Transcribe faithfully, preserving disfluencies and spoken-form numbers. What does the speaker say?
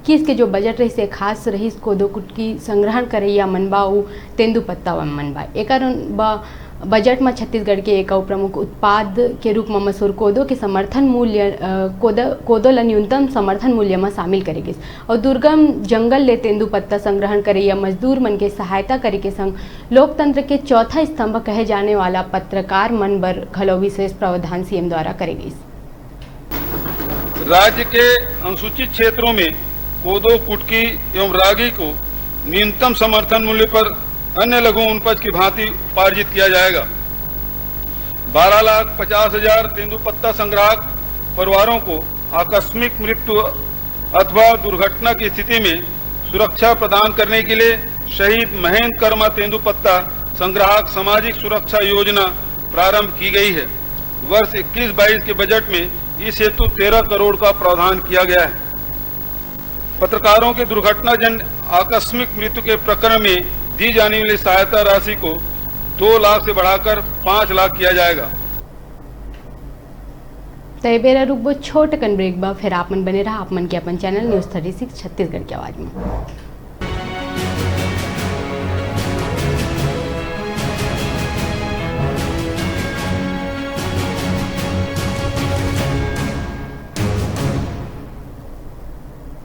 इक्कीस के जो बजट रहिस, ये खास रहिस कोदो कुटकी संग्रहण करइया मन बा, अउ तेंदूपत्ता मन बा। एकर बा, बजट म छत्तीसगढ़ के एक अउ प्रमुख उत्पाद के रूप म मसूर कोदो के समर्थन मूल्य, अ, कोदो, कोदो ल न्यूनतम समर्थन मूल्य म शामिल करे गिस अउ दुर्गम जंगल ले तेंदूपत्ता संग्रहण करइया मजदूर मन के सहायता करे के संग लोकतंत्र के चौथा स्तंभ कहे जाने वाला पत्रकार मन बर घलो विशेष प्रावधान सीएम द्वारा करे गिस। राज्य के अनुसूचित क्षेत्रों में कोदो, कुटकी एवं रागी को न्यूनतम समर्थन मूल्य पर अन्य लघु वनोपज की भांति उपार्जित किया जाएगा। बारह लाख पचास हजार तेंदूपत्ता संग्राहक परिवारों को आकस्मिक मृत्यु अथवा दुर्घटना की स्थिति में सुरक्षा प्रदान करने के लिए शहीद महेंद्र कर्मा तेंदूपत्ता संग्राहक सामाजिक सुरक्षा योजना प्रारंभ की गई है। वर्ष इक्कीस बाईस के बजट में इस हेतु तेरह करोड़ का प्रावधान किया गया है। पत्रकारों के दुर्घटनाजन्य आकस्मिक मृत्यु के प्रकरण में दी जाने वाली सहायता राशि को दो लाख से बढ़ाकर पाँच लाख किया जाएगा। त ए बेरा रुकबो छोट कन ब्रेक बा, फिर आप मन बने रहा आप मन के अपन channel news thirty six Chhattisgarh के आवाज में।